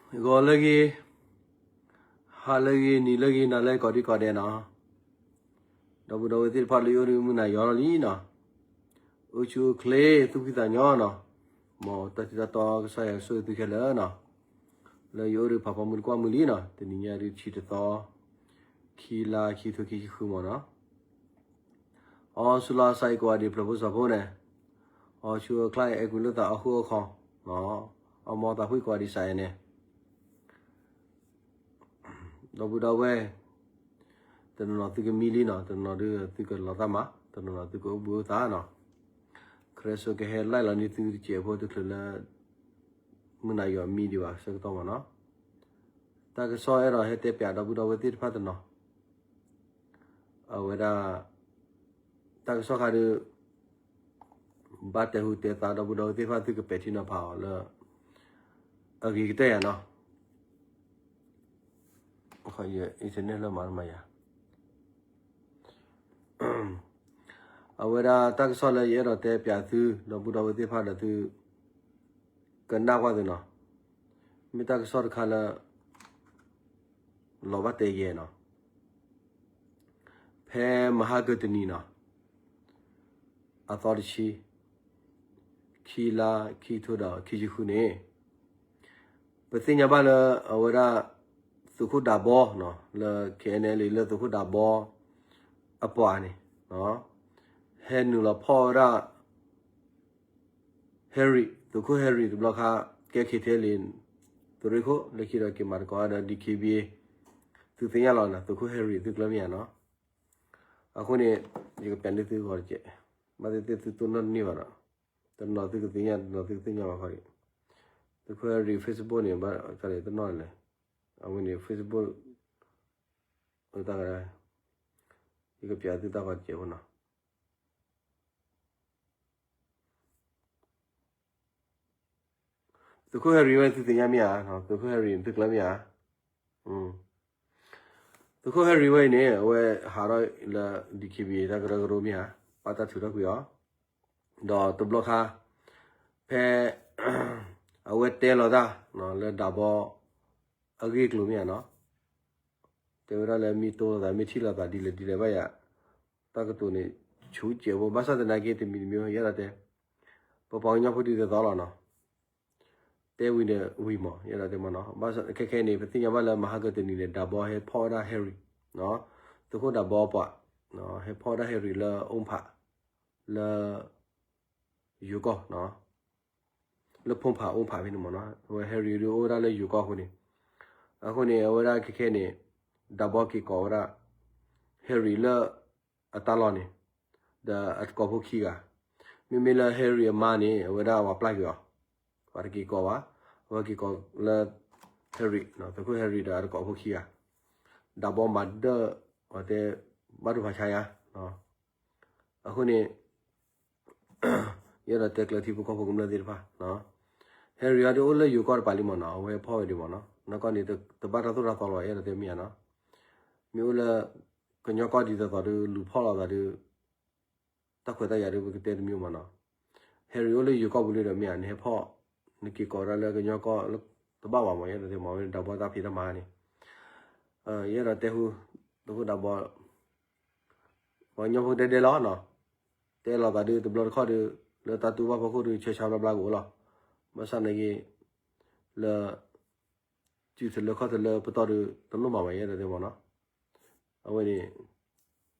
ဂီၤလၢအဂ့ၤ, ဟါလၢအဂ့ၤ, နံၤလၢအဂ့ၤ, နၤလၢအဂ့ၤ ကိးဒံကိးဒဲးနီၤ. ဒီပုၢ်ဒီဝဲၢ်သ့ၣ်တဖၣ်လၢယအိၣ်ဒီးမုၢ်နၤယီၤလီၤလံနီၤ. အိၣ်ဆူၣ်အိၣ်ချ့ သူၣ်ဖှံသးညီနီၤ. မ်တၢ်ထံတၢ်တီကစၢ်ယွၤဆိၣ်ဂ့ၤသုခဲလၢာ်နီၤ. လၢယအိၣ်ဒီးဖးဖီမုၢ်တကွၢ်မုၢ်လံနီၤ. တနံၤညါဒုးဆံတသီ, ခံလါခံထိခံဆံဃုမ့ၢ်နီၤ. အီဆူလီၤစးအံၤကိးဂၤဒံး ဖျၢၣ်ဖိစီၤဖိန့ၣ်, အီဆူအချါအံၤ အဲၣ်ကွံလိာ်သးအီၣ်ဃုအီၣ်ခီ, အီမီသးဖှံကိးဂၤဒံးစးအံၤန့ၣ်, ဒီပုၢ်ဒီဝဲၢ်, တနီၤနီၤသုကမံလံနီၤ, တနီၤနီၤဒုးသုကလီၤသးမး, တနီၤနီၤသုကအိၣ်ဘှံးအိၣ်သါနီၤ. ခရံာ်စိကဟဲလၢလီၤန့ၢ်သုတစဲးဖိတချုးလၢ မုၢ်နၤယီၤမံဒံးဘၣ်ဆၢကတီၢ်မ့ၢ်နီၤ. တၢ်ကစီၣ်အဲၣ်ဒိးဟဲတဲပၠးဒီပုၢ်ဒီဝဲၢ်သ့ၣ်တဖၣ်တနီၤ. အဝဲဒၣ် တၢ်ကစီၣ်ခါဒုး ဘၣ်တဲဟူးတဲသါဒီပုၢ်ဒီဝဲၢ်သ့ၣ်တဖၣ် သုကပဲာ်ထံနီၤဖးအီၤလၢ အဂ့ၤကတၢၢ်ယၤနီၤ. ယinternetလၢမၤတမၤယၤ. အဝဲဒၣ်တၢ်ကစီၣ်လၢယအဲၣ်ဒိးတဲပၠးသု ဒီပုၢ်ဒီဝဲၢ်သ့ၣ်တဖၣ်ဒီးသု ကနၣ်ကွၢ်သုနီၤ. မ့ၢ်တၢ်ကစီၣ်တခါလၢ လီၤဘၣ်တဲယဲၢ်နီၤ. ဖဲမဟါကတနံၤနီၤ, အသီတဆံ, ခံလါခံထိဒီးခံဆံဃုန့ၣ်, ပသ့ၣ်ညါဘၣ်လၢအဝဲဒၣ် သုးခိၣ်ဒးဘီနီၤ, လၢ KNLA လၢသုးခိၣ်ဒးဘီအပှၤန့ၣ်, ဟဲနုာ်လီၤဖီၣ်ဝဲဒၣ် Harry, သုးခိၣ် Harry တဘျီခါ ကဲ KTLA သုးရ့ၣ်ခိၣ် လၢခံဒီးက့ၤမၤသကိးဒီး DKBA သုသ့ၣ်ညါလီၤနီၤ, သုးခိၣ် Harry သုကျၢၢ်မ့ၢ်ဧါနီၤ. အဃိန့ၣ် ယကပျးန့ၢ်သုဂီၤတကဲး, ဘၣ်သ့ၣ်သ့ၣ်သုတိၢ်နီၣ်တန့ၢ်ဘၣ်ဒီး, တနီၤသုကသ့ၣ်ညါ တနီၤသုကသ့ၣ်ညါဘၣ်ခီဒံး. သုးခိၣ် Harry Facebook န့ၣ် ဘၣ်တၢ်လဲၤတနီၣ်လဲၣ်, အဝဲန့ၣ် Facebook အတၢ်ကဒၣ်, ယကပျးသုတၢ်ဂီၤတကဲးဖိနီၤ. သုးခိၣ် Harry ဝဲသုသ့ၣ်ညါမ့ၢ်ဧါ, သုးခိၣ် Harry သုကျၢၢ်မ့ၢ်ဧါ. သုးခိၣ် Harry ဝဲအံၤန့ၣ် အဝဲဟးထီၣ်လၢ DKBA တၢ်ကရၢကရိမ့ၢ်ဧါ, ဘၣ်တၢ်ထုးထီၣ်ကွံာ်အီၤ, ဒီးတဘျီခါ ဖဲ အဝဲတဲလီၤတၢ်လၢဒးဘီ အဂ့ၢ်အကျိၤမ့ၢ်ဧါနီၤ, တဲဝဲဒၣ်လၢမ့ၢ်တိလိာ်သး မ့ၢ်ထံၣ်လိာ်သးဒ်လဲၣ်ဒ်လဲၣ်ဘၣ်ယၤ, တၢ်ကတိၤန့ၣ် ဆူးကဲးဖိ ဘၣ်ဆၣ်သနာ်က့တမံၤတမံၤ ယအဲၣ်ဒိးတဲ, ပပှၤကညီဖိဒ်သိးသိးလီၤနီၤ, တဲဝံၤဒီးဝံၤမး ယအဲၣ်ဒိးတဲမးနီၤ, ဘၣ်ဆၣ်ခဲခဲန့ၣ် ပသ့ၣ်ညါဘၣ်လၢမဟါကတနံၤန့ၣ် ဒးဘီဟဲဖီၣ်ဝဲဒၣ် Harry နီၤ, သုးခိၣ်ဒးဘီပှၤ, ဟဲဖီၣ်ဝဲဒၣ် Harry လၢအိၣ်ဖး လၢ ယိၤကီၢ်နီၤ, လၢဖိဖးအိၣ်ဖးဖဲန့ၣ်မးနီၤ, အဝဲ Harry ဒုးအိၣ်ဝဲဒၣ်လၢယိၤကီၢ်အဃိန့ၣ်, အဃိန့ၣ် အဝဲဒၣ်ခဲခဲန့ၣ် ဒးဘီက့ၤကိးဝဲဒၣ် Harry လၢအတၢ်လီၢ်န့ၣ်, ဒီးအတကိးဖိခံဂၤ, မ့မ့ၢ်လၢ Harry အမါန့ၣ် အဝဲဒၣ်ပှၤပျၢ်ကွံာ်အီၤ, ပှၤတက့ၤကိးဘၣ်, အဝဲက့ၤကိးလၢ Harry နီၤ, သုးခိၣ် Harry ဒီးအတကိးဖိခံဂၤ, ဒးဘီမၤဒၢၣ်, အဝဲတဲ ဘၣ်ဒိဖးဆါယါ, အဃိန့ၣ် ယအဲၣ်ဒိးတဲကျၢၤထံဖိကီၢ်ဖိကမျၢၢ်သ့ၣ်တဖၣ်, Harry အံၤဒုးအိၣ်လၢယိၤကီၢ်တပၤလံမးနီၤ, အဝဲဖီၣ်ဝဲဒံးမးနီၤ, နီၢ်ကီၢ်န့ၣ် တဘၣ်တၢ်သိၣ်တၢ်သီလီၤ ယအဲၣ်ဒိးတဲမ့ၢ်ဧါနီၤ, မ့ၢ်အိၣ်လၢ ကညီကီၢ်ဒ်သိးသိးဒုး လူၤဖီၣ်လိာ်သးဒုး တၢ်ခွဲးတၢ်ယာ်ဒုး ပကတဲတမံၤမးနီၤ, Harry အိၣ်လၢယိၤကီၢ်ပူၤလံဒီးမ့ၢ်ဧါ, နဟဲဖီၣ် နက့ၤကိးဒၣ်လၢကညီကီၢ် တဘၣ်ဘၣ်မး ယအဲၣ်ဒိးတဲမး ဝဲဒးဘီတၢ်ဖံးတၢ်မၤန့ၣ်, ယအဲၣ်ဒိးတဲဟူ သုးခိၣ်ဒးဘီ ပှၤကညီဖိဒဲဒဲလီၤနီၤ, တဲလိာ်သးဒုး တဘျီတခီၣ်ဒုး လၢတၢ်တူၢ်ဘၣ်ဖီခိၣ်ဒုး ဆၢဆါဘျါဘျါကအိၣ်လီၤ, ဘၣ်ဆၣ်နာ်က့ လၢ စုၤသလၢခီၣ်သလၢပတီၢ်ဒုး တလိၣ်မၤဘၣ် ယအဲၣ်ဒိးတဲမးနီၤ, အဝဲန့ၣ်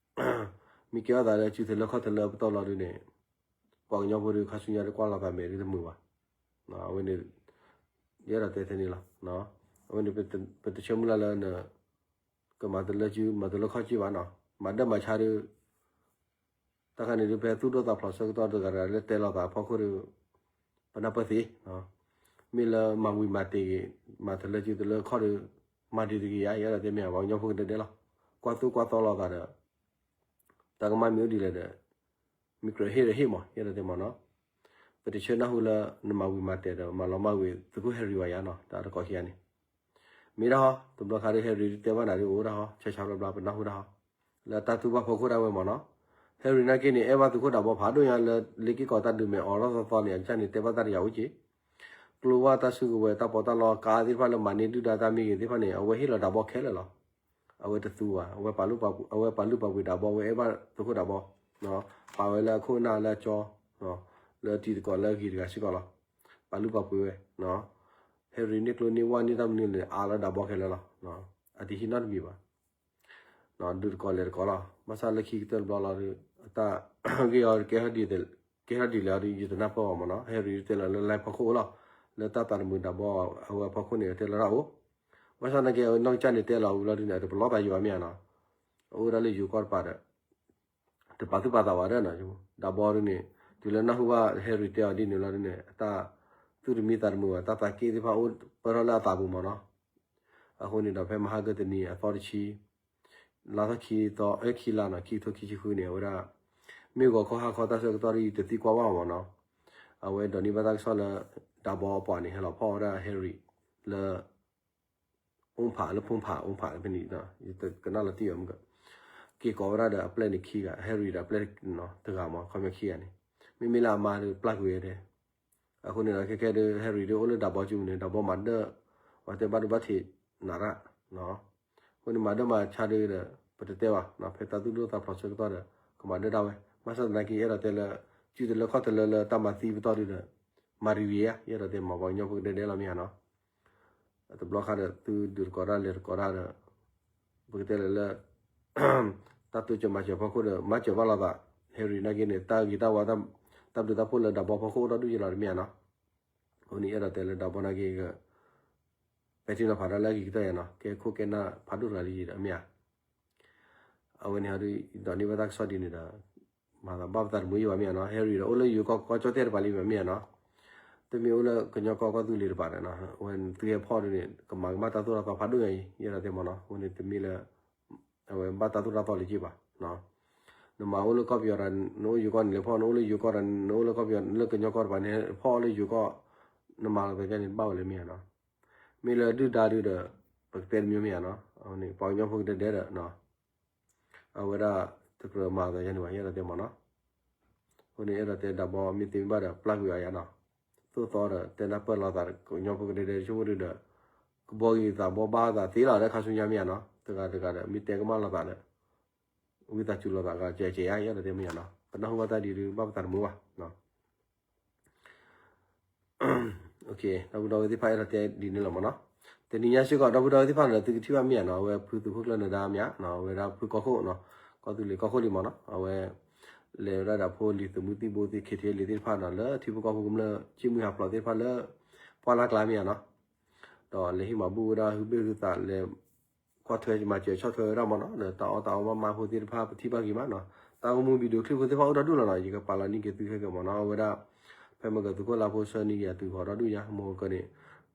မ့ၢ်ကဲထီၣ်သးလၢစုၤသလၢခီၣ်သလၢပတီၢ်လီၤဒုးန့ၣ် ပှၤကညီဖိဒုး ခါဆူညါတကွၢ်လိာ်သးမဲာ်ဒုးတမုာ်ဘၣ်, အဝဲန့ၣ် ယအဲၣ်ဒိးတဲထဲန့ၣ်လီၤ, အဝဲန့ၣ် ပတဆၢမုၢ်လၢ်လၢန ကမၤသလၢစု မၤသလၢခီၣ်စုဘၣ်နီၤ, မၤဒၢၣ်မၤဆါဒုး တၢ်ခါန့ၣ်ဒုး ဖဲသူၣ်ဒိၣ်သးဖျိးဆၢကတီၢ်တဂၤတဂၤလၢတဲလိာ်သးအဖီခိၣ်ဒုး ပနၢ်ပၢၢ်သ့, မ့ၢ်လၢမၤဝံၤမၤတဲာ်ဂ့ၤ မၤသလၢစုသလၢခီၣ်ဒုး မၤဒံးတဂ့ၤယါ ယအဲၣ်ဒိးတဲမ့ၢ်ဧါ ပှၤကညီဖိကဒဲဒဲလီၤ, ကွၢ်သူၣ်ကွၢ်သီလိာ်သးဒီး တၢ်ကမၣ်မ့ၢ်အိၣ်ဒ်လဲၣ်ဒီး မ့ၢ်ကြၢးဟ့ၣ်ဒီးဟ့ၣ်မး ယအဲၣ်ဒိးတဲမးနီၤ, ပတဆၢနၢ်ဟူလၢနမၤဝံၤမၤတဲာ်ဒီး မၤလီၤမၢ်ဝံၤ သုးခိၣ် Harry ဘၣ်ယါနီၤ တၢ်တကိးခံဂၤန့ၣ် မ့ၢ်ဒၣ်ဟီ တဘျီခါဒုး Harry ဒုးတဲဘၣ်နၤဒုးအိၣ်ဒၣ်ဟီ ဆၢဆါဘျါဘျါ ပနၢ်ဟူဒၣ်ဟီ လၢတၢ်တူၢ်ဘၣ်ဖီခိၣ်ဒၣ်ဝဲမးနီၤ, Harry နာ်က့န့ၣ် အဲၣ်ဘၣ်သုးခိၣ်ဒးဘီဖးဒိၣ်ညါလၢ လ့ၢ်က့ၢ်ကီးတၢ်ဒုးမဲာ်အီၤလီၢ်သီသီန့ၣ် အကစၢ်န့ၣ်တဲဘၣ်တၢ်တယာ်အိၣ်က့ၤ, ကျိဝါတၢ်စုကဝဲၤ တၢ်ပီးတၢ်လီ ကါသ့ၣ်တဖၣ်လၢမၤန့ၢ်ဒုၣ်ဒါတၢ်မ့ၢ်ဂ့ၤသ့ၣ်တဖၣ်န့ၣ် အဝဲဟ့ၣ်လီၤဒးဘီခဲလၢာ်လီၤ. အဝဲတသူဘၣ်, အဝဲပာ်လုၢ်ပာ်ပှ့ၤဒးဘီ အဝဲအဲၣ်ဘၣ်သုးခိၣ်ဒးဘီ, ပာ်ဝဲလၢအခိၣ်အနၢ်လၢအကၠီ, လၢတံၤသကိးလၢအဂ့ၤတဂၤစ့ၢ်ကီးလီၤ. ပာ်လုၢ်ပာ်ပှ့ၤဝဲ ဟဲရံၤန့ၢ်ကျိန့ၢ်ဝါန့ၢ်တၢ်မနုၤလဲၣ် အါလီၤဒးဘီခဲလၢာ်လီၤ. အတဟံးနီတမံၤဘၣ်. ဒုးတကိးလဲၤတကိးလီၤ. ဘၣ်ဆၣ်လၢခံကတၢၢ်တဘျီလီၤဒီး အတၢ်ဂ့ၢ်အီၤကဲထီၣ်ဒ်လဲၣ်အီၤဒီး ယတနၢ်ပၢၢ်ဘၣ်မ့ၢ်နီၤ. ဟဲရံၤတဲလီၤလၢ live ဖီခိၣ်အိၣ်လီၤ. လၢတၢ်သးတမုာ်ဒးဘီအဝဲဖီခိၣ်န့ၣ် တဲလီၤတၢ်အိၣ်. ဘၣ်ဆၣ်နာ်က့အဝဲနီၢ်ကစၢ်န့ၣ်တဲလီၤဝံၤလီၤဒုးန့ၣ် အတပလီၢ်သးယိာ်ဘၣ်မ့ၢ်ဧါနီၤ. အအိၣ်ဒၣ်လၢယိၤကီၢ်တပၤဒီး တပာ်သူၣ်ပာ်သးဝဲဒၣ်နီၤ. ဒးဘီဒုးန့ၣ် တုၤလၢနၢ်ဟူဘၣ်ဟဲရံၤတဲအီၤဒ်န့ၣ်လီၤဒုးန့ၣ် အတၢ်သူၣ်တမံသးတမုာ်ဘၣ် တၢ်သးက့ၣ်သ့ၣ်တဖၣ်အိၣ်ပၢၢ်ထီၣ်လၢအသးပူၤမ့ၢ်နီၤ. အဃိန့ၣ်ဒီး ဖဲမဟါကတနံၤအသီတဆံ လါထီၣ်ခံသီ အခံလါနီၤ ခံကထိခံဆံဃုန့ၣ် အဝဲဒၣ် မ့ၢ်ဂီၤခီဟါခီတၢ်ဆၢကတီၢ်ဒ်အံၤ တသံကွၢ်ဘၣ်မ့ၢ်နီၤ. အဝဲဒိးန့ၢ်ဘၣ်တၢ်ကစီၣ်လၢ ဒးဘီအပှၤန့ၣ် ဟဲလီၤဖီၣ်ဝဲဒၣ်ဟဲရံၤလၢ အိၣ်ဖးလၢဖိဖး အိၣ်ဖးဖဲန့ၣ် ယတကနၣ်လီၤတံၢ်အီၤမ့ၢ်က က့ၤကိးဝဲဒၣ်ဒီးအပျဲၢ်န့ၣ်ခံဂၤ ဟဲရံၤဒီးအပျဲၢ် တဂၤမ့ၢ် ခီပညီခံဂၤန့ၣ် မ့မ့ၢ်လၢအမါဒီးပျၢ်ကွံာ်ဝဲဒၣ်. အဃိန့ၣ်ဒီး ခဲခဲဒီး ဟဲရံၤဒီးအိၣ်လၢဒးဘီကၠိမ့ၢ်န့ၣ် ဒးဘီမၤဒၢၣ် ပှၤတဲဘၣ်ဒိဘၣ်ထံးနးရၣ် အဃိန့ၣ် မၤဒၢၣ်မၤဆါဒုးဒီး ပတတဲဘၣ် ဖဲတၢ်သူၣ်ဒိၣ်သးဖျိးဆၢကတီၢ်ဒီး ကမၤဒၢၣ်ဒၣ်ဝဲ ဘၣ်ဆၣ်သနာ်က့ ယအဲၣ်ဒိးတဲလၢ စုတလၢခီၣ်တလၢလၢတၢ်မၤသံပတီၢ်ဒုးဒီး မၤရံၤဝံၤဧါ ယအဲၣ်ဒိးတဲမၤပှၤကညီဖိကဒဲဒဲလီၤမ့ၢ်ဧါနီၤ. တဘျီခါဒီး သုဒုးတကိးတၢ်လဲၤတကိးတၢ်ဒီး ပကတဲလၢလၢ တၢ်တိစၢၤမၤစၢၤဖီခိၣ်ဒီး မၤစၢၤဘၣ်လိာ်သး ဟဲရံၤနာ်က့န့ၣ် တၢ်ဂ့ၤတၢ်ဝါ တၢ်ဘျုးတၢ်ဖှိၣ်လၢဒးဘီဖီခိၣ်အိၣ်ဒီဒူၣ်ယဲလီၤတမ့ၢ်ဧါနီၤ. အဃိန့ၣ် ယအဲၣ်ဒိးတဲလၢဒးဘီနာ်က့ က ပဲာ်ထံနီၤဖးတၢ်လၢအဂ့ၤကတၢၢ်ယဲနီၤ ကဲခိၣ်ကဲနၢ်ဖးဒိၣ်တဂၤလံဒီးမ့ၢ်ဧါ. အဝဲန့ၣ်ဟီဒ် ဒိးန့ၢ်ဘၣ်တၢ်ကစီၣ်ဒ်န့ၣ်ဒီး မၤသးဘၣ်ပသးတမုာ်ယံာ်ဘၣ်မ့ၢ်ဧါနီၤ. ဟဲရံၤဒီးအိၣ်လၢယိၤကီၢ်ကီၢ်ကၠီၣ်တဲၣ်တပၤလံဘၣ်မ့ၢ်ဧါနီၤ. တမ့ၢ်အိၣ်လၢကညီကီၢ်ကီၢ်သူလ့ၤတပၤဒီး အဝဲသုဟဲဖီၣ်ဒ်န့ၣ် ကမၤကမၣ်တၢ်သိၣ်တၢ်သီဖးဒိၣ်ညါအံၤ ယဲဒၣ်တဲမ့ၢ်နီၤ. အဝဲန့ၣ်တမ့ၢ်လၢ အဝဲဘၣ်တၢ်သိၣ်တၢ်သီလၢၤဘၣ်. နမၤအိၣ်လၢကီၢ်ပယီၤဒီး နအိၣ်ယိၤကီၢ်န့ၣ်လဲၤဖီၣ် နအိၣ်လၢယိၤကီၢ်ဒီး နအိၣ်လၢကီၢ်ပယီၤ လၢကညီကီၢ်တပၤန့ၣ် ဖီၣ်လၢယိၤကီၢ် နမၤလီၤသးန့ၣ် ဘၣ်ဝဲလၢမ့ၢ်ဧါနီၤ. မ့ၢ်လၢဒုၣ်ဒါဒုးဒီး ပကတဲတမံၤမ့ၢ်ဧါနီၤ. ပှၤကညီဖိကဒဲဒဲဒီး အဝဲဒၣ်တကြၢးမၤသးယါန့ၣ်ဘၣ် ယအဲၣ်ဒိးတဲမ့ၢ်နီၤ. အဃိန့ၣ် အဲၣ်ဒိးတဲဒးဘီမ့ၢ်သ့မ့ၢ်ဘၣ်ဒီး ပျၢ်ကွံာ်အီၤယါနီၤ. သိၣ်သီဒီးတဲနၢ်ပၢၢ်လိာ်သး ကညီဖိကဒဲဒဲတဆိကမိၣ်ဒုးဒီး ကဘီက့ၤသးဘီဘၣ်သးသ့လီၤဒီးခါဆူညါမ့ၢ်ဧါနီၤ. တဂၤတဂၤဒီး မ့ၢ်တဲကမၣ်လိာ်သးဒီး ဝံသးစူၤလိာ်သးဂၤကဲကဲယါ ယအဲၣ်ဒိးတဲမ့ၢ်ဧါနီၤ. ပနၢ်ဟူဘၣ်တၢ်ဒ်ဒုး ဘၣ်ပသးတမုာ်ဘၣ်. ဒီပုၢ်ဒီဝဲၢ်သ့ၣ်တဖၣ်အဲၣ်ဒိးတဲဒ်န့ၣ်လီၤမ့ၢ်နီၤ. တနံၤညါစ့ၢ်ကီး ဒီပုၢ်ဒီဝဲၢ်သ့ၣ်တဖၣ်န့ၣ်ဒီး သုကထံၣ်ဘၣ်မ့ၢ်ဧါနီၤ, အဝဲဖုသုးခိၣ်ကျၢၢ်နဒါမ့ၢ်ဧါ, အဝဲဒၣ်ဖုကီၢ်ခိၣ်နီၤ, ကီၢ်သူလ့ၤကီၢ်ခိၣ်လံမ့ၢ်နီၤ, အဝဲ လဲၤဝဲဒၣ်ဒီးဖိလံၤသုးမုၢ်သံၣ်ဘိသ့ၣ် ခ့ထံလံၤသ့ၣ်တဖၣ်နီၤ, လၢထံဖိကီၢ်ဖိကမျၢၢ် ကၠံၣ်မုၢ်ဟးဖျိးသ့ၣ်တဖၣ်လၢ ပှၢ်လၢ်ကျါမ့ၢ်ဧါနီၤ, ဒီးလဲၤဟ့ၣ်မၤဘူၣ်ဝဲဒၣ်ဟုဘ့ၣ်ဟုသးလဲၤ ကွၢ်ထွဲမၤစၢၤဆီၣ်ထွဲဝဲဒၣ်မ့ၢ်နီၤ, ဒီးတၢ်အီၣ်တၢ်အီမးမးဖိသ့ၣ်တဖၣ် ပထံၣ်ဘၣ်ဂ့ၤမးနီၤ, တၢ်ဂီၤမူ video clip ဖိသ့ၣ်တဖၣ်အိၣ်ဒီဒူၣ်လီၤနီၤ, ယကပာ်လီၤန့ၢ်က့ၤသုခဲကမ့ၢ်နီၤ, အဝဲဒၣ် ဖဲမ့ၢ်ကသုးခိၣ်လါဖိဆှၢန့ၢ်က့ၤအသုဂီၤဒီဒူၣ်ညါ, မ့ၢ်ကန့ၣ်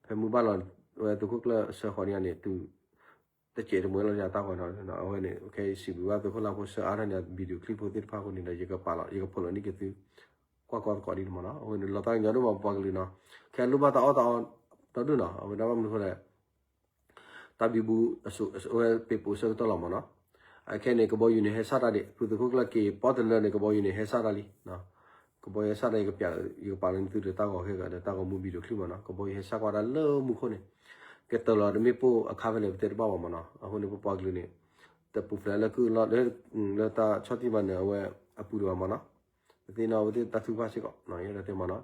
ဖဲမုၢ်ဘၣ်လီၤဝဲသုးခိၣ်ကျၢၢ်ဆှၢဃီၤန့ၢ်န့ၣ် တုၤ တစဲးတမှဲၤလီၤန့ၣ် တၢ်ဂီၤနီၤ, အဝဲန့ၣ် ခဲအံၤစံးဘျုးဘၣ်သုးခိၣ်လါဖိဆှၢအါထီၣ်န့ၢ် video clip ဖိသ့ၣ်တဖၣ်အဃိန့ၣ်ဒီး ယကပာ်လီၤ ယကဖိးလီၤန့ၢ်က့ၤသု ကွၢ်ကီသကိးဒ်န့ၣ်မ့ၢ်နီၤ, အဝဲန့ၣ် လီၤသးကညီၤဒိၣ်မးပပှၤကလုာ်နီၤ, ခဲအံၤလိၣ်ဘၣ်တၢ်အီၣ်တၢ်အီဒီဒူၣ်နီၤ, အဝဲဒၣ်ဘၣ်မနုၤအဃိလဲၣ် တၢ်ဘံဘူအဝဲပ့ၤပိာ်ဆၢကတီၢ်လီၤမ့ၢ်နီၤ, အခဲအံၤန့ၣ် ကဘီယူၤန့ၣ် ဟဲစၢ်တၢ်ဒံး, ဖုသုးခိၣ်ကျၢၢ်က့ၤပီၣ်တလၢန့ၣ် ကဘီယူၤန့ၣ် ဟဲစၢ်တၢ်လံ, ကဘီယူၤဟဲစၢ်တၢ် ယကပျး ယကပာ်လီၤန့ၢ်သုဒီးတၢ်ဂီၤခဲကဒီး တၢ်ဂီၤမူ video clip မ့ၢ်နီၤ, ကဘီယူၤဟဲစၢ်ကွၢ်တၢ်လၢမူခိၣ်န့ၣ်, ကတၢၢ်လီၤတမ့ၢ်ပိၢ်အခါဖဲလဲၣ် ပတဲတဘၣ်ဘၣ်မ့ၢ်နီၤ, အဃိန့ၣ် ပပှၤကလုာ်န့ၣ် တပူၤဖျဲးလၢကုၢ်လီၤ လၢတၢ်ဆီၣ်တံၢ်မၤနၢၤအဝဲအပူၤဒံးဘၣ်မ့ၢ်နီၤ, ပသ့ၣ်နီၣ်အဝဲသ့ၣ်တၢ်ထုကဖၣ်စ့ၢ်ကီး ယအဲၣ်ဒိးတဲမ့ၢ်နီၤ,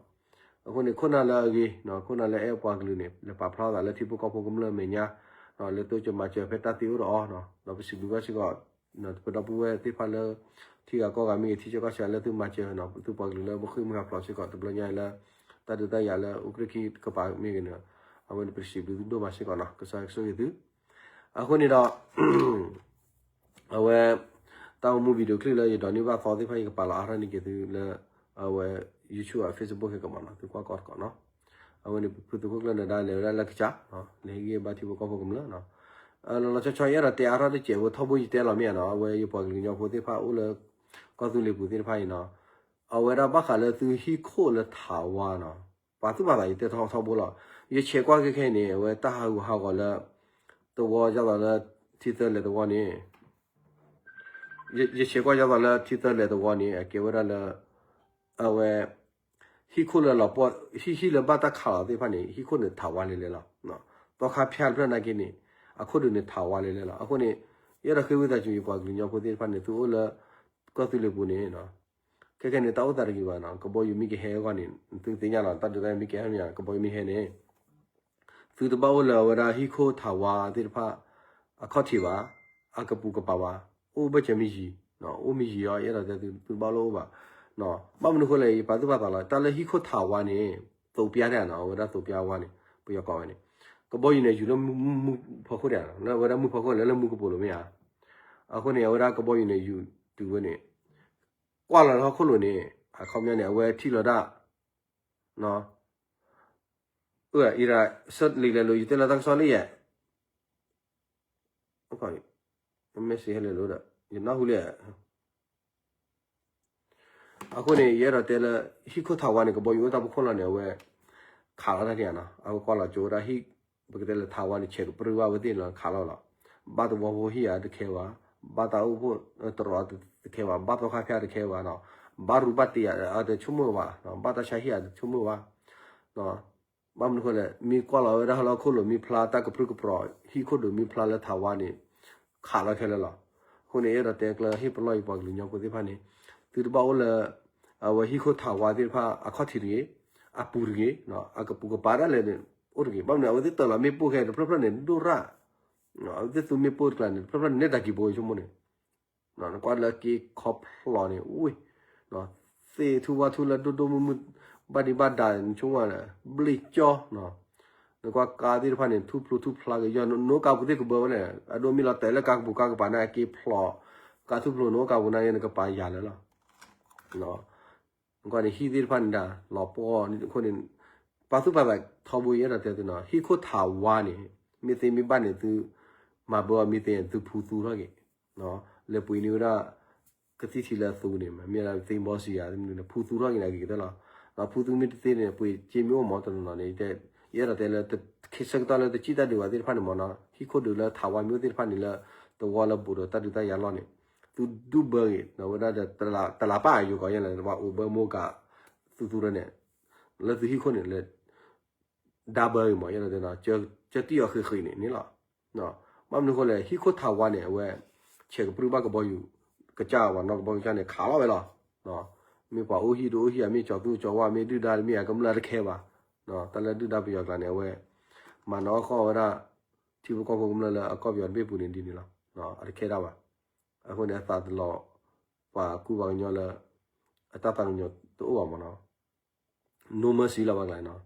အဃိန့ၣ် ခိၣ်နၢ်လၢအဂ့ၤ ခိၣ်နၢ်လၢအအဲၣ်ပှၤကလုာ်န့ၣ် လဲၤပာ်ဖျါထီၣ်သးလၢထံဖိကီၢ်ဖိကမျၢၢ်အမဲာ်ညါ, လၢတိစၢၤမၤစၢၤဖဲတၢ်သ့အိၣ်ဒီးအီၤ, ဒီးပစံးဘျုးဘၣ်စ့ၢ်ကီး ပဒီပုၢ်ဝဲၢ်သ့ၣ်တဖၣ်လၢ ထံဂၤကီၢ်ဂၤမ့ၢ်ဂ့ၤ ထံဆၢကီၢ်ဆၢလၢသုမၤစၢၤနီၤ, သုပှၤကလုာ်လၢပဃ့ၢ်မှံဟးဖျိးစ့ၢ်ကီး တဘျီညါအံၤလၢ တၢ်ဒုးတၢ်ယၤလၢအူကြ့ၢ်ခံကပၤမ့ၢ်ဂ့ၤန့ၣ်, အဝဲန့ၣ်ပစံးဘျုးသုဒိၣ်မးစ့ၢ်ကီးနီၤ, ကစၢ်ယွၤကဆိၣ်ဂ့ၤသု, အဃိန့ၣ်ဒီး အဝဲ တၢ်ဂီၤမူ video clip လၢယဒိးန့ၢ်ဘၣ်သီသ့ၣ်တဖၣ် ယကပာ်လီၤအါထီၣ်န့ၢ်က့ၤသုလၢ အဝဲ YouTube အ Facebook ခဲကမ့ၢ်နီၤ, သုကွၢ်ကီတကိးနီၤ, အဝဲန့ၣ် ဖုသုးခိၣ်ကျၢၢ်နၢၤဒါလဲၤဝဲဒၣ်လၢကစၢ်, လဲၤဟ့ၣ်ဂံၢ်ဘါထံဖိကီၢ်ဖိကမျၢၢ်နီၤ, လီၤလီၤဆီဆီ ယအဲၣ်ဒိးတဲအါထီၣ်တစဲးဝဲထီဘိယတဲလီၤမ့ၢ်ဧါနီၤ, အဝဲယပှၤကလုာ်ကညီဖိသ့ၣ်တဖၣ်အိၣ်လၢ ကီၢ်သူလ့ၤပူၤသ့ၣ်တဖၣ်အံၤနီၤ, အဝဲဒၣ်ဘၣ်ဃးလၢသုဟံၣ်ခိၣ်လၢထးဝါနီၤ, ပာ်သူၣ်ပာ်သးယတဲထီထီဘိလီၤ, ယဆဲးကွၢ်ခဲခဲအံၤန့ၣ် အဝဲတၢ်ဟးဂူာ်ဟးဂီၤလၢ သဝီယါသးလၢ ထံသၢလဲၤသဝီန့ၣ် ယဆဲးကွၢ်ယါသးလၢထံသၢလဲၤသဝီန့ၣ် အကဲဝဲဒၣ်လၢ အဝဲ ဟံၣ် ဟံၣ်ခိၣ်လၢလီၤပှီၢ် ဟံၣ်ဟံၣ်လၢဘၣ်တၢ်ခးလီၤသ့ၣ်တဖၣ်န့ၣ် ဟံၣ်ခိၣ်န့ၣ်ထးဝါလဲၤလဲၤလီၤ. သီခါဖၠၣ်တဖျၢၣ်နာ်က့န့ၣ် အခိၣ်ဒုးန့ၣ်ထးဝါလဲၤလဲၤလီၤ. အဃိန့ၣ် ယအဲၣ်ဒိးဃ့ဝံသးစူၤယပှၤကလုာ်ကညီဖိသ့ၣ်တဖၣ်န့ၣ် သုအိၣ်လၢ ကီၢ်သူလ့ၤပူၤန့ၣ် ခဲခဲန့ၣ် တၢ်အိၣ်သးတဂ့ၤဘၣ်နီၤ. ကဘီယူၤမ့ၢ်ကဟဲအဂီၢ်န့ၣ် သုသ့ၣ်ညါလီၤ တၢ်ဒုးတၢ်ယၤမ့ၢ်ကဟဲမ့ၢ် ကဘီယူၤမ့ၢ်ဟဲန့ၣ် သုတဘၣ်အိၣ်လၢအဝဲဒၣ်ဟံၣ်ခိၣ်ထးဝါသ့ၣ်တဖၣ် အခီၣ်ထံးဘၣ်, အကပူၤကပၤဘၣ်, အိၣ်ဘၣ်စၢၤမ့ၢ်ယံၤ, အိၣ်မ့ၢ်ယံၤအီၤ ယအဲၣ်ဒိးတဲသု သုတဘၣ်အိၣ်လၢအအိၣ်ဘၣ်. ဘၣ်မနုၤဃိလဲၣ် ယပာ်သူၣ်ပာ်သးလီၤ တၢ်လၢဟံၣ်ခိၣ်ထးဝါန့ၣ် သိးပျါဒၣ်နီၤ အဝဲဒၣ်သိးပျါဝါန့ၣ် ပယီၤကိးဝဲန့ၣ် ကဘီယူၤန့ၣ် ယူၤလၢမူဖီခိၣ်ဒၣ်နီၤ လၢအဝဲဒၣ်မူဖီခိၣ်လၢလၢမူကပိာ်လိၤမ့ၢ်ဧါ. အဃိန့ၣ် အဝဲဒၣ်ကဘီယူၤန့ၣ် ယူၤတုၤဝဲန့ၣ် ကွၢ်လီၤလၢဟီၣ်ခိၣ်လိၤန့ၣ် အခီပညီန့ၣ် အဝဲထံၣ်လီၤဒၣ် အံၤဒၣ် ဆၢလံာ်လဲၤလိၤ ယတဲလၢတၢ်ကစီၣ်လၢယဲၢ် မ့ၢ်စ့ဟဲလဲၤလိၤဒီး ယနၢ်ဟူလံ. အဃိန့ၣ် ယအဲၣ်ဒိးတဲလၢ ဟံၣ်ခိၣ်ထးဝါန့ၣ် ကဘီယူၤအိၣ်တၢ်ဖီခိၣ်လီၤန့ၣ် အဝဲ ခးလီၤတၢ်န့ၣ်နီၤ အဝဲကွၢ်လီၤကၠိဝဲဒၣ်ဟံၣ် ပကတဲလၢထးဝါန့ၣ် ဆဲးကပြုၢ်ဘၣ်ဝဲသ့ၣ်လီၤ ခးလီၤလီၤ. ဘၣ်သဝီဖိဟံၣ်ဧါတခဲဘၣ်, ဘၣ်တၢ်အိၣ်ဖှိၣ်တရီတခဲဘၣ်, ဘၣ်သီခါဖၠၣ်တခဲဘၣ်နီၤ, ဘၣ်ရူဘၣ်တ့ၢ်ဧါတဆိကမိၣ်ဘၣ်, ဘၣ်တၢ်ဆါဟံၣ်ဧါတဆိကမိၣ်ဘၣ် ဘၣ်မနုၤဃိလဲၣ် မ့ၢ်ကွၢ်လီၤဝဲဒၣ်ဟီၣ်ခိၣ်လိၤ မ့ၢ်ဖျါတၢ်ကပြုၢ်ကပြီၤ ဟံၣ်ခိၣ်ဒုးမ့ၢ်ဖျါလၢထးဝါန့ၣ် ခးလီၤခဲလၢာ်လီၤ. အဃိန့ၣ် အဲၣ်ဒိးတဲကျၢၤဟ့ၣ်ပလီၢ်ယပှၤကလုာ်ကညီဖိသ့ၣ်တဖၣ်န့ၣ် သုတဘၣ်အိၣ်လၢ အဝဲဟံၣ်ခိၣ်ထးဝါသ့ၣ်တဖၣ် အခီၣ်ထံးတဂ့ၤ, အပူၤတဂ့ၤ, အကပူၤကပၤဒၣ်လဲာ်န့ၣ် အိၣ်တဂ့ၤ. ဘၣ်မနုၤ အဝဲသ့ၣ်တၢ်လီၤမ့ၣ်ပိၢ်ခဲတဖျၢၣ်ဖျၢၣ်န့ၣ် ဒိၣ်ရၣ် အဝဲသ့ၣ်သူမ့ၣ်ပိၢ်တကျါန့ၣ် တဖျၢၣ်ဖျၢၣ်န့ၣ် နဲၣ်တၢ်က့ၤဘိဆိကမိၣ်န့ၣ် နကွၢ်လၢက့ခီဖျိးန့ၣ် ဝ့ၢ် သ့ၣ်ထူဝါထူလၢဒိၣ်ဒိၣ်မုၢ်မုၢ် ဘၣ်ဒံးဘၣ်ဒါန့ၣ် နဆိကမိၣ် ဘျ့ကၠီ နကွၢ်ကါသ့ၣ်တဖၣ်န့ၣ် ထူဖျိထူဖျါက့ၤ ယီၤ နအိၣ်ကါပူၤသ့ၣ်ကဘၢဝဲလဲၣ် အဒိမ့ၢ်လီၤတဲာ်လၢကါကပူၤကါကပၤန့ၣ် အက့ဖျိး ကါထူဖျိးနအိၣ်ကါပူၤန့ၣ် နကပၤယၤလၢာ်လီၤ. နကွၢ်န့ၣ် ဟံၣ်သ့ၣ်တဖၣ်န့ၣ်ဒၣ် လီၤပှီၢ်န့ၣ်အဃိန့ၣ် ပာ်သူၣ်ပာ်သးထီဘိ ယအဲၣ်ဒိးတဲသုနီၤ ဟံၣ်ခိၣ်ထးဝါန့ၣ် မ့ၢ်သ့မ့ၢ်ဘၣ်န့ၣ် သုမၤဘၢအီၤမ့ၢ်သ့ သုဖူသူထီၣ်က့ၤ လဲၤပှ့ၤန့ၢ်ဝဲဒၣ် ကသံၣ်ထံလၢအသူန့ၣ် မ့ၢ်ဒၣ်သ့ဘီစံယၤ ဖူသူထီၣ်က့ၤန့ၣ် ကကတၢၢ်လီၤ. ဖူသူမ့ၢ်တသ့န့ၣ် ပှ့ၤစ့မ့ၢ်အိၣ်မးတနီၤနီၤန့ၣ် ယအဲၣ်ဒိးတဲလၢ ဆၢကတီၢ်လၢတစံၣ်တၢ်ဒုးဘၣ်သ့ၣ်တဖၣ်န့ၣ်မးနီၤ ဟံၣ်ခိၣ်ဒုးလၢထးဝါမ့ၢ်အိၣ်သ့ၣ်တဖၣ်န့ၣ်လၢ သဝီလၢဘူးဒီးတၢ်ဒုးတၢ်ယၤလီၢ်န့ၣ် သုဒုးဘၢက့ၤ ဒီးဝဲဒၣ်ဒီး တလးပၢ်အယိၤကီးယဲၢ်လဲၣ် ပှၤအိၣ်ဘၢမိၢ်ကးသူသူရဲန့ၣ် လၢသုဟံၣ်ခိၣ်န့ၣ်လၢ ဒါဘၢဂ့ၤမး ယဲၢ်ဒီးတဲနီၤ ကၢတံၢ်အီၤဃ့ဃ့န့ၣ်န့ၣ်လီၤ. ဘၣ်မနုၤဃိလဲၣ် ဟံၣ်ခိၣ်ထးဝါန့ၣ် အဝဲ ဆဲးကပြုၢ်ဘၣ်ကဘီယူၤ ကစၢ်ဝဲနီၤ ကဘီယူၤကစၢ်န့ၣ် ခးလီၤဝဲလီၤ. မ့ၢ်ပှၤအိၣ်ဟံၣ်တအိၣ်ဟံၣ် မ့ၢ်ကၠီၤသူကၠီၤဝါ မ့ၢ်ဒုၣ်ဒါတမ့ၢ် အကမျၢၢ်တခဲဘၣ်. တၢ်လၢဒုၣ်ဒါပယီၤကျါန့ၣ် အဝဲ မၤနီၣ်ဃီဝဲဒၣ် ထံဖိကီၢ်ဖိကမျၢၢ်လၢအကီၢ်ပယီၤတဘ့ၣ်ပူၤန့ၣ်ဒ်န့ၣ်လီၤ. အတခဲတၢ်ဘၣ်. အဃိန့ၣ် အသးတလီၤ ပှၤကူပှၤကညီလၢ အတၢ်သးကညီၤတအိၣ်ဘၣ်မးနီၤ no mercy လီၤဘၣ်ကျါနီၤ.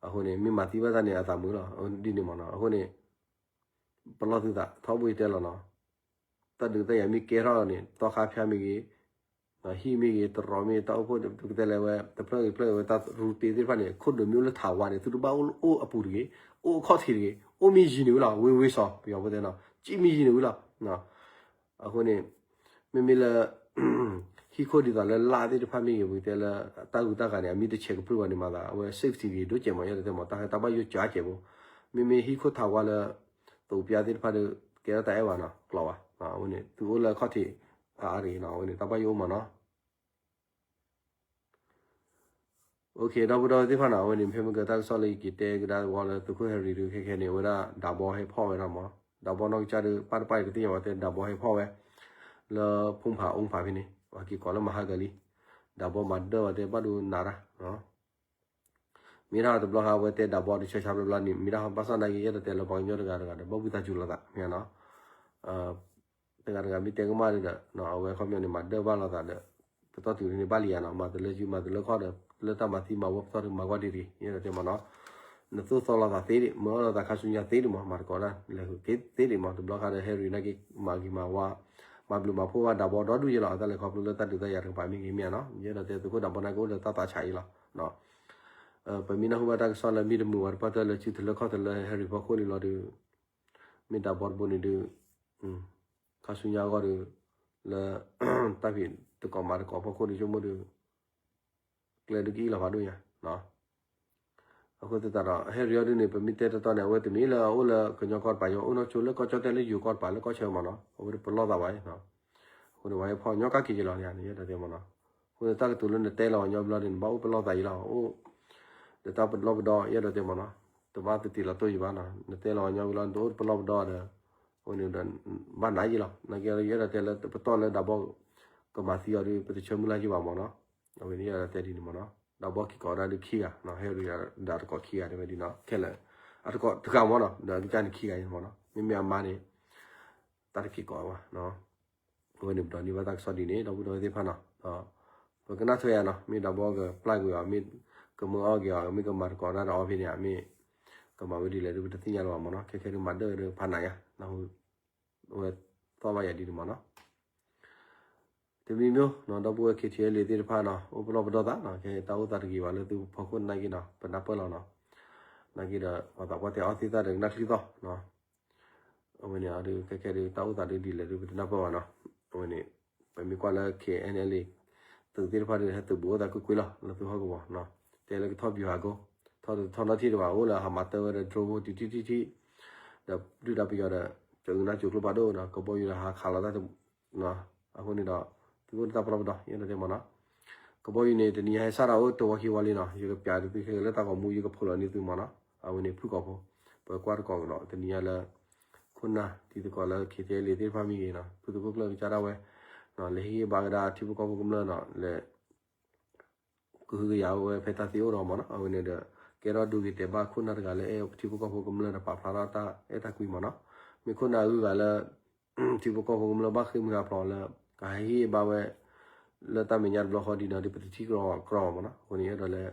အဃိန့ၣ် မ့ၢ်မၤသံဘၣ်တၢ်န့ၣ် အသးမုာ်လီၤ ဒ်န့ၣ်မးနီၤ. အဃိန့ၣ် ပလီၢ်သုသး ထီဘိယတဲလီၤနီၤ တၢ်ဒုးတၢ်ယၤမ့ၢ်ကဲထီၣ်န့ၣ် သီခါဖၠါမ့ၢ်ဂ့ၤ ဟံၣ်မ့ၢ်ဂ့ၤ တရီမ့ၢ် တၢ်အိၣ်ဖှိၣ် ပကတဲလဲၣ်ဝဲ တဖျၢၣ်ဂ့ၤဖျၢၣ်ဂ့ၤဝဲ တၢ်ရူတ့သ့ၣ်တဖၣ်န့ၣ် ခိၣ်ဒုးမ့ၢ်အိၣ်လၢထးဝါန့ၣ် သုတဘၣ်အိၣ်အပူၤတဂ့ၤ, အိၣ်အခီၣ်ထံးတဂ့ၤ, အိၣ်မ့ၢ်ယံၤန့ၣ်ဝံၤလီၤ ဝ့ၢ်ဝ့ၢ်စီၤ ပယီၤဖိတဲနီၤ ကံၣ်မ့ၢ်ယံၤန့ၣ်ဝံၤလီၤ. အဃိန့ၣ် မ့မ့ၢ်လၢ ဟံၣ်ခိၣ်ဒ်သိးလၢလၢ်သ့ၣ်တဖၣ်မ့ၢ်ဂ့ၤ ပကတဲလၢ တၢ်ဂုၤတၢ်ဂၤန့ၣ် အမ့ၢ်တဆဲးကပြုၢ်ဘၣ်န့ၣ်မၤသး အဝဲ safety တဂ့ၤ ဒိၣ်စဲးမး ယဲၢ်တဲမး တၢ်ဘၣ်ယိၣ်ကၠးစဲးဖိ မ့မ့ၢ်ဟံၣ်ခိၣ်ထးဝါလၢ သိးပျါသ့ၣ်တဖၣ်ဒီး ကဲထီၣ်တၢ်အဲၣ်ဘၣ်နီၤ ကျိးဘၣ်. အဝဲန့ၣ် သုအိၣ်လၢအခီၣ်ထံး အါအါတဂ့ၤနီၤ အဝဲန့ၣ် တၢ်ဘၣ်ယိၣ်အိၣ်မးနီၤ. ဒီပုၢ်ဒီဝဲၢ်သ့ၣ်တဖၣ်နီၤ အဝဲန့ၣ် ဖဲမ့ၢ်ကတၢ်ကစီၣ်လၢယက့ၤတဲကဒါသဝီလၢသုးခိၣ်ဟဲရံၤဒုး ခဲခဲန့ၣ် အဝဲဒၣ်ဒးဘီဟဲဖီၣ်ဝဲဒၣ်မး ဒးဘီနီၢ်ကစၢ်ဒီး ပၢ်တပၢ်အံၤကသ့ၣ်ညါဝဲတဲ ဒးဘီဟဲဖီၣ်ဝဲ လၢဖိမုၣ်ဖးအိၣ်ဖးဖဲန့ၣ် ပှၤက့ၤကိးလၢမဟါကလံ ဒးဘီမၤဒၢၣ်ဝဲတဲဘၣ်ဒိနးတၢ် မ့ၢ်ဒၣ်တဘျီဃီအဝဲတဲဒးဘီတဆၢဆါဘျီဘျီန့ၣ် မ့ၢ်ဒၣ်ဘၣ်ဆၣ်နာ်က့ ယအဲၣ်ဒိးတဲလၢပှၤကညီတဂၤတဂၤဒီး ဘၣ်ဝံသးစူၤလိာ်သး မ့ၢ်နီၤ တဂၤတဂၤမ့ၢ်တဲကမၣ်ဒီး အဝဲခီပညီန့ၣ် မၤဒၢၣ်ဘၣ်လိာ်သးဒီး ပတီၢ်တုၤန့ၣ်ဘၣ်လံယၤနီၤ မၤတလၢယုၢ်မၤတလၢခီၣ်ဒီး လၢတၢ်မၤသံမၤဝီပတီၢ်ဒီးမၤကွၢ်ဒ်တဂ့ၤ ယအဲၣ်ဒိးတဲမးနီၤ နသိၣ်သီလိာ်သးသ့ဒံး မၢလိာ်သးခါဆူညါသ့ဒံးမး မၤသကိးတၢ်လဲၤဟုးသ့ဒံးမး တဘျီဃီဒီး ဟဲရံၤနာ်က့ မၤဂ့ၤမၤဝါ မၤဘျုးမၤဖှိၣ်ဘၣ်ဒးဘီဒီဒူၣ်ယဲလီၤ အတၢ်လဲၤခီဖျိလၢတၢ်ဒုးတၢ်ယၤတကပၤမ့ၢ်ဂ့ၤမ့ၢ်ဧါနီၤ ယအဲၣ်ဒိးတဲသုးခိၣ်ဒးဘီနာ်က့ အိၣ်ဒီးတၢ်သးဆးအံၤလီၤ ပမ့ၢ်နၢ်ဟူဘၣ်တၢ်ကစီၣ်လၢမ့ၢ်တမုာ်ဝဲတပၣ်တၢၢ်လၢစုတလၢခီၣ်တလၢဟဲရံၤဖီခိၣ်န့ၣ်လီၤဒီး မ့ၢ်ဒးဘီတဘိန့ၣ်ဒီး ခါဆူညါအဂီၢ်ဒီး လၢ တၢ်ဖံးတကိးမၤတကိးဖီခိၣ်ဒီးဆိကမိၣ်ဒီး ကျဲဒုးကအံၣ်လီၤဖးဒိၣ်ညါ အဃိသတးဒီး ဟဲရံၤအီၤဒုးန့ၣ် ပမ့ၢ်တဲတတီန့ၣ် အဝဲတမ့ၢ်လၢအအိၣ်လၢကညီကီၢ်တပၤ ယအိၣ်နီၢ်ဆိလၢကီၢ်ကၠီၣ်တဲၣ်လၢယိၤကီၢ်တပၤလၢကီၢ်ဆၢမးနီၤ အဝဲပလီၢ်သးဝဲ အဃိန့ၣ် ပှၤဟဲဖီၣ်ညီကၣ်က့ၤက့ၤလီၤန့ၣ် ယအဲၣ်ဒိးတဲမးနီၤ အဃိန့ၣ်တၢ်ကတိၤလၢနတဲလီၤအီၤညီဘျီန့ၣ် နဘၣ်အိၣ်ပလီၢ်သးအံၤလီၤ, အိၣ်ဒီးတၢ်ပလီၢ်ပဒီ ယအဲၣ်ဒိးတဲမ့ၢ်နီၤ, တဘၣ်သတ့လီၤတိၢ်ယံၤဘၣ်နီၤ, နတဲလီၤအီၤညီဘျီ နတအိၣ်ပလီၢ်ပဒီဒီး အဃိန့ၣ်ဒီး ဘၣ်နးယံၤလီၤ, နာ်က့ယအဲၣ်ဒိးတဲလၢပတီၢ်လၢဒးဘီ ကမၤသံအီၤဒီး ပတဆၢမုၢ်လၢ်ယံၤဘၣ်မ့ၢ်နီၤ, အဝဲန့ၣ်ယအဲၣ်ဒိးတဲဒ်န့ၣ်မ့ၢ်နီၤ, ဒးဘီက့ၤကိးဒၣ်ဒုးခံဂၤနီၤ, ဟဲဒုးဒးတကိးခံဂၤတဲဝဲဒ်နီၤ, ခဲလၢာ် အတကိးတဂၤမ့ၢ်နီၤ, ဒီးအကစၢ်န့ၣ်ခံဂၤအံၤမ့ၢ်နီၤ, မ့မ့ၢ်အမါန့ၣ် တၢ်တက့ၤကိးဘၣ် အဝဲန့ၣ်ပဒိးန့ၢ်ဘၣ်တၢ်ကစီၣ်ဒ်န့ၣ် ဒီပုၢ်ဒီဝဲၢ်သ့ၣ်တဖၣ်နီၤ, ဒီးပကနၣ်ထွဲယၤနီၤ, မ့ၢ်ဒးဘီကပျၢ်ကွံာ်အီၤ, မ့ၢ်ကမၢအီၣ်က့ၤအီၤ, မ့ၢ်ကမၤတကိးတၢ်ဒီးအီၤဖဲန့ၣ်, မ့ၢ်ကမၤဝဲဒ်လဲၣ်ဒီး ပတသ့ၣ်ညါလၢၤဘၣ်မ့ၢ်နီၤ, ခဲခဲဒုးမၤဒၢၣ်ဒီးဖးနးယါ, အဝဲသီၣ်ဘၣ်ယၤဒ်န့ၣ်မ့ၢ်နီၤ. တမံၤမ့ၢ်နီၤ, ဒီပုၢ်ဝဲၢ် ခ့ထံလ့ၤ သ့ၣ်တဖၣ်နီၤ, အိၣ်ပလီၢ်ပဒီသးနီၤ, ခဲတၢ်အိၣ်သးတဂ့ၤဘၣ်လၢသုဖီခိၣ်နာ်က့နီၤ, ပနၢ်ပၢၢ်လီၤနီၤ, နာ်က့ဒီး ပှၤသးပှၢ်တဲအီၣ်သ့ၣ်သၣ်ဒီးကနၣ်ချံသီၣ်နီၤ, အဝဲန့ၣ်အဒုး ခဲခဲဒုး တၢ်အိၣ်သးဒုးဒ်လဲၣ်ဒုး ပတနၢ်ပၢၢ်ဘၣ်နီၤ, အဝဲန့ၣ် ပမ့ၢ်ကွၢ်လၢ ခ့ၣ်အဲၣ်ၣ်အဲၣ်လ့ၣ် သုးသ့ၣ်တဖၣ်ဒုး ဟဲသုးဘူးအိၣ်သးကွ့ၢ်ကွ့ၢ်လီၤ လၢသုဟီၣ်ကဝီၤနီၤ, တဲလၢကထီၣ်ပယီၤဟးဂီၤ, ထီၣ်တထီၣ်နီတထံၣ်ဒံးဘၣ် အိၣ်လၢဟးမၤတၢ်ဝဲဒီး drone ဖိတံၢ်တံၢ်တံၢ်တံၢ်, ဒီးဒုၣ်ဒါပယီၤဒီး ကနၢ်စိၤကျိဖးဒိၣ်ဒီး ကဘီယူၤဒီးဟးခးလီၤတၢ် အဃိန့ၣ်ဒီး သုအိၣ်ဒီးတၢ်ပလီၢ်ပဒီ ယအဲၣ်ဒိးတဲမ့ၢ်နီၤ, ကဘီယူၤန့ၣ် တနံၤအံၤဟဲစးထီၣ်အိၣ်တဝီခံဝီလံနီၤ, ယကပျးသုခဲလၢာ်လၢတၢ်ဂီၤမူ ယကဖိးလီၤန့ၢ်သုမ့ၢ်နီၤ, အဝဲန့ၣ်ဖုၣ်ကိာ်ဖိ, ပကွၢ်တကိးကဒီး တနံၤအံၤလၢ ခိၣ်နၢ်တံၤသကိးလၢ ခ့ၣ်ထံလ့ၤ သ့ၣ်တဖၣ်မ့ၢ်ဂ့ၤနီၤ, ဖုသုးခိၣ်ကျၢၢ်ကစၢ်ဒၣ်ဝဲ လဲၤဟ့ၣ်ဂံၢ်ဘါကဒါထံဖိကီၢ်ဖိကမျၢၢ်နီၤ, လဲၤ ကဟုကယာ်ဝဲဖဲတၢ်သ့အိၣ်ဒီးမ့ၢ်နီၤ, အဝဲန့ၣ်ဒီး ကဲထီၣ်ဒိဂ့ၤတဲာ်ဘၣ်ခိၣ်နၢ်တဂၤလၢအဲၣ်ထံဖိကီၢ်ဖိကမျၢၢ်ဒီးပာ်ဖျါထီၣ်တၢ်အဲၣ်တၢ်ကွံမ့ၢ်နီၤ, မ့ၢ်ခိၣ်နၢ်အဂုၤအဂၤလၢ ထံဖိကီၢ်ဖိကမျၢၢ်ဘၣ်ဃ့ၢ်မှံဟးဖျိးလၢ ကဟဲဟ့ၣ်ဂံၢ်ဘါဝဲ လၢတၢ်မဲာ်ညါတဘျီဃီဒ်နီၤ ဒ်ပတထံၣ်ကြီကြီမ့ၢ်နီၤ, အဃိန့ၣ်အဲၣ်ဒိးလၢ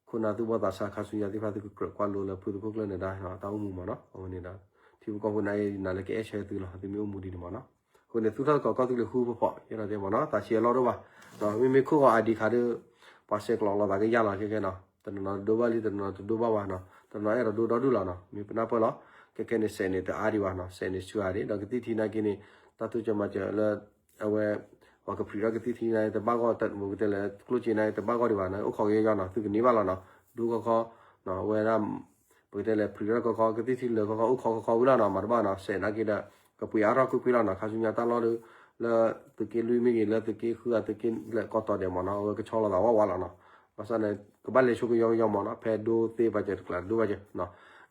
ခိၣ်နၢ်သူၣ်ဘီၣ်သးစၢ် ခါဆူညါသ့ၣ်တဖၣ် သုကကြၢးကွၢ်လိလၢဖုသုးခိၣ်ကျၢၢ်န့ၣ်ဒၣ် တၢ်အိၣ်မူမ့ၢ်နီၤ, အဝဲန့ၣ်ဒီး ထံဖိကီၢ်ဖိန့ၣ်အံၤ နၤလၢကအဲၣ်ဆၢသုလီၤ သုမ့ၢ်အိၣ်မူဒ်န့ၣ်မ့ၢ်နီၤ, အဃိန့ၣ် သူၣ်ထီၣ်သကိးကီၢ်သူလ့ၤဃူဖိးဖိး ယအဲၣ်ဒိးတဲမ့ၢ်နီၤ, သးဆံးအလီၢ်ဒိၣ်ဘၣ်, မ့မ့ၢ်ခိၣ်ဂီၤအဒံးခးဒီး ပှၤဆဲးကျိးလိာ်သးကယၢ်လီၤခဲခဲနီၤ, တနီၤနီၤတဒိဘၣ်လံ တနီၤနီၤတဒိဘၣ်ဘၣ်နီၤ, တနီၤနီၤအဲၣ်ဒိးဒိဒီဒူၣ်လီၤနီၤ, မ့ၢ်ပနၢ်ပၢၢ်လီၤ, ခဲခဲန့ၣ် စဲးန့ၣ်တအါဒံးဘၣ်နီၤ, စဲးန့ၣ်ဆူအါဒံး ဒီးကသံၣ်ထံနၤက့န့ၣ် တၢ်တိစၢၤမၤစၢၤလၢ အဝဲ ပှၤကဖျံးထီၣ်ကသံၣ်ထံနၤ တဘၣ်ဂီၢ် ပကတဲလၢကျိၣ်စ့နၤ တဘၣ်ဂီၢ်ဒံးဘၣ်နီၤ, အိၣ်ခိးကယီယီနီၤ, သုကန့ၢ်ဘၣ်လီၤနီၤ, ဒိခီခီ အဝဲဒၣ် ပကတဲလၢဖျံးထီၣ်ခီခီ ကသံၣ်ထံလၢခီခီ အိၣ်ခိးခီခီဝံၤလီၤနီၤ, မၤတဘၣ်နီၤ, စဲးနၤက့ဒီး ကပှ့ၤအါထီၣ်ကွ့ၢ်ကွ့ၢ်လီၤနီၤ, ခါဆူညါတၢ်လီၢ်ဒီး လၢသုးက့လွံၢ်မ့ၢ်ဂ့ၤ လၢသုးက့ဃုဂၤသုးက့လဲၤကီးတီၤဒဲးမ့ၢ်နီၤ, အဝဲကဆီလိာ်သးဝးဝးလီၤနီၤ, ဘၣ်ဆၣ်န့ၣ် ကဘၣ်လဲၤဆိကယီကယီမ့ၢ်နီၤ, ဖဲဒိသ့ပာ်စၢၤတကျါ ဒိပာ်စၢၤ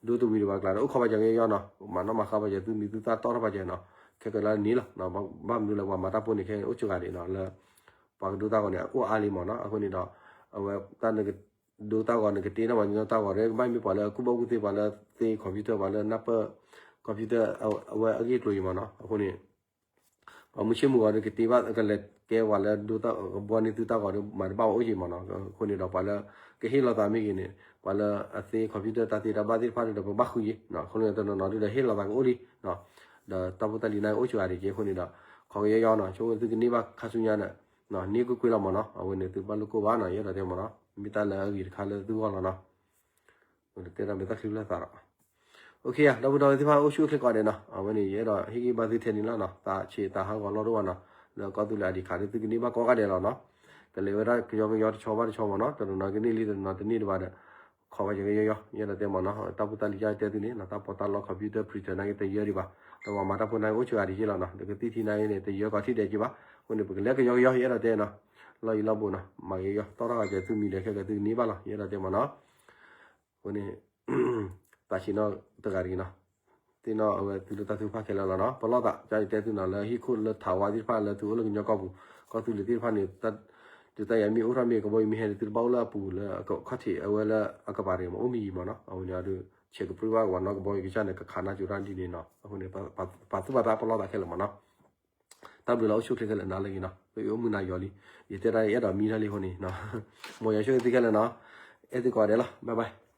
ဒိတဝံၤဒံးဘၣ်ကျါဒီး အိၣ်ခိးပာ်စၢၤကယီယီနီၤ, မၤနီၣ်မၤဃါပာ်စၢၤသုမံၤသုသၣ်တီထီၣ်ပာ်စၢၤနီၤ, ခဲကလါန့ၣ်လီၤ, ဘၣ်မနုၤလၢပှၤမၤတၢ်ဖိန့ၣ် ခဲအိၣ်စှၤဂၤဒံးနီၤ, လၢ ပှၤကဒိတၢ်ဂီၤန့ၣ် အိၣ်အါလံမ့ၢ်နီၤ, အဃိန့ၣ်ဒီး အဝဲတၢ်နက ဒိတၢ်ဂီၤ နကတ့ထီၣ်မၤန့ၢ်တၢ်ဂီၤဒီး ကဘၣ်မ့ၢ်ပှၤလၢကူၣ်ဘၣ်ကူၣ်သ့ ပှၤလၢသ့ computer ပှၤလၢနၢ်ပၢၢ် computer အဝဲအဂ့ၢ်အကျိၤအံၤမ့ၢ်နီၤ, အဃိန့ၣ် ပှၤမုၢ်ဆ့ၣ်မုၢ်ဂီၤဒီးကတ့ဘၣ် ကလဲၤကဲပှၤလၢဒိတၢ်ဂီၤဘှီန့ၢ်သုတၢ်ဂီၤဒီး မၤတဘၣ်ဝဲအိၣ်က့ၤမ့ၢ်နီၤ, အဃိန့ၣ်ဒီးပှၤလၢ ကဟ့ၣ်လီၤသးမ့ၢ်ဂ့ၤန့ၣ် ပှၤလၢအသ့ computer တၢ်သ့တၢ်ဘၣ်သ့ၣ်တဖၣ်ဒီး ပဘၣ်ဃုက့ၤ, အဃိန့ၣ်တနီၤနီၤဒုးဒီးဟ့ၣ်လီၤသးကအိၣ်လံ, ဒီးတၢ်ဖိတၢ်လံၤန့ၣ်အိၣ်စှၤဂၤဒံးက့ၤအဃိန့ၣ်ဒီး ခိးကယီယီနီၤ, ဆိကမိၣ်သုကန့ၢ်ဘၣ်ခါဆူညါဒီး န့ၢ်ကွ့ၢ်ကွ့ၢ်လီၤမ့ၢ်နီၤ, အဝဲန့ၣ်သုဘၣ်လိာ်ကိၢ်ဘၣ်နီၤ, ယအဲၣ်ဒိးတဲမ့ၢ်နီၤ, မ့ၢ်တၢ်လၢအဂ့ၤတခါလၢသုဂီၢ်လီၤနီၤ. တဲဒၣ်မ့ၢ်တၢ်ချံလၢသးဒီး OK ဧါ, ဒီပုၢ်ဒီဝဲၢ်သ့ၣ်တဖၣ်အိၣ်ဆူၣ်အိၣ်ချ့ကိးဂၤဒဲးနီၤ, အဝဲန့ၣ် ယအဲၣ်ဒိးဟ့ၣ်ဂံၢ်ဘါသုထဲန့ၣ်လီၤနီၤ, သးဆံးသးဟးဂီၤလီၢ်ဒိၣ်ဘၣ်နီၤ, လၢကီၢ်သူလ့ၤအဒံးခးဒီးသုကန့ၢ်ဘၣ်ကိးဂၤဒဲးလီၤနီၤ, ကလဲၤဝဲဒၣ်ကယီကယီတဆီဘၣ်တဆီမ့ၢ်နီၤ, တနီၤနီၤကန့ၢ်လံ တနီၤနီၤတန့ၢ်ဒံးဘၣ်ဒီး ခိးဝဲကယီကယီ, ယအဲၣ်ဒိးတဲမ့ၢ်နီၤ, တၢ်ဖိတၢ်လံၤယတဲသုန့ၣ် တၢ်ပီးတၢ်လီ computer printer နာ်က့တယၢဒံးဘၣ်, ဒီးပှၤမၤတၢ်ဖိနာ်က့အိၣ်စှၤဂၤဒံးက့ၤလီၤနီၤ, ဒီးကသံၣ်ထံနာ်က့န့ၣ် တယၢကီးထံၣ်ဒဲးက့ၤဘၣ်, အဃိန့ၣ် ပကလဲၤကယီကယီ ယအဲၣ်ဒိးတဲနီၤ, လီၢ်ယံၤလီၢ်ဘူးနီၤ, မၤကယီကယီ တီထီၣ်ဂၤကဲသုမံၤဒီးခဲကဲသုကန့ၢ်ဘၣ်လီၤ, ယအဲၣ်ဒိးတဲမ့ၢ်နီၤ. အဃိန့ၣ် သးဆံးနီၣ်တဂၤတဂ့ၤနီၤ, သ့ၣ်နီၣ်အဝဲသုလၢတၢ်ထုကဖၣ်ခဲလၢာ်လီၤနီၤ, ပလီၢ်သး ကၠီယတဲသုနီၤ လၢဟံၣ်ခိၣ်လၢထးဝါသ့ၣ်တဖၣ်လၢသုအိၣ်လၢကညီကီၢ်ပူၤ, ကီၢ်သူလ့ၤသ့ၣ်တဖၣ်န့ၣ် ဒုးတၢ်ယၤမ့ၢ်အိၣ်ထီၣ်မ့ၢ်ကဘီယူၤမ့ၢ်ဟဲန့ၣ် သုတဘၣ်အိၣ်လၢအပူၤလၢအခီၣ်ထံးအဝဲလၢအကပၤတဂ့ၤမး အိၣ်မ့ၢ်ယံၤမးနီၤ, အဝဲန့ၣ်ဒီး ဆဲးကပြုၢ်ဘၣ်ဝဲနီၢ်ကဘီယူၤကစၢ်န့ၣ် ကခးနၢ်ကၠိတၢ်ဒ်န့ၣ်နီၤ, အဃိန့ၣ် ပာ်သူၣ်ပာ်သးပလီၢ်သးခဲလၢာ်မးနီၤ. တၢ်ဘျုးလီၤ အိၣ်ဆူၣ်ချ့ခဲလၢာ်နၤလၢအဂ့ၤနီၤ, ပအိၣ်မုာ်နၤယီၤလံ, ယတဲဒၣ်ယအဲၣ်ဒိးမံတၢ်လံအဃိန့ၣ်, မ်ယွၤဆိၣ်ဂ့ၤသုခဲလၢာ်နီၤ, အဲၣ်သုကိးဂၤဒဲးလီၤ, bye bye.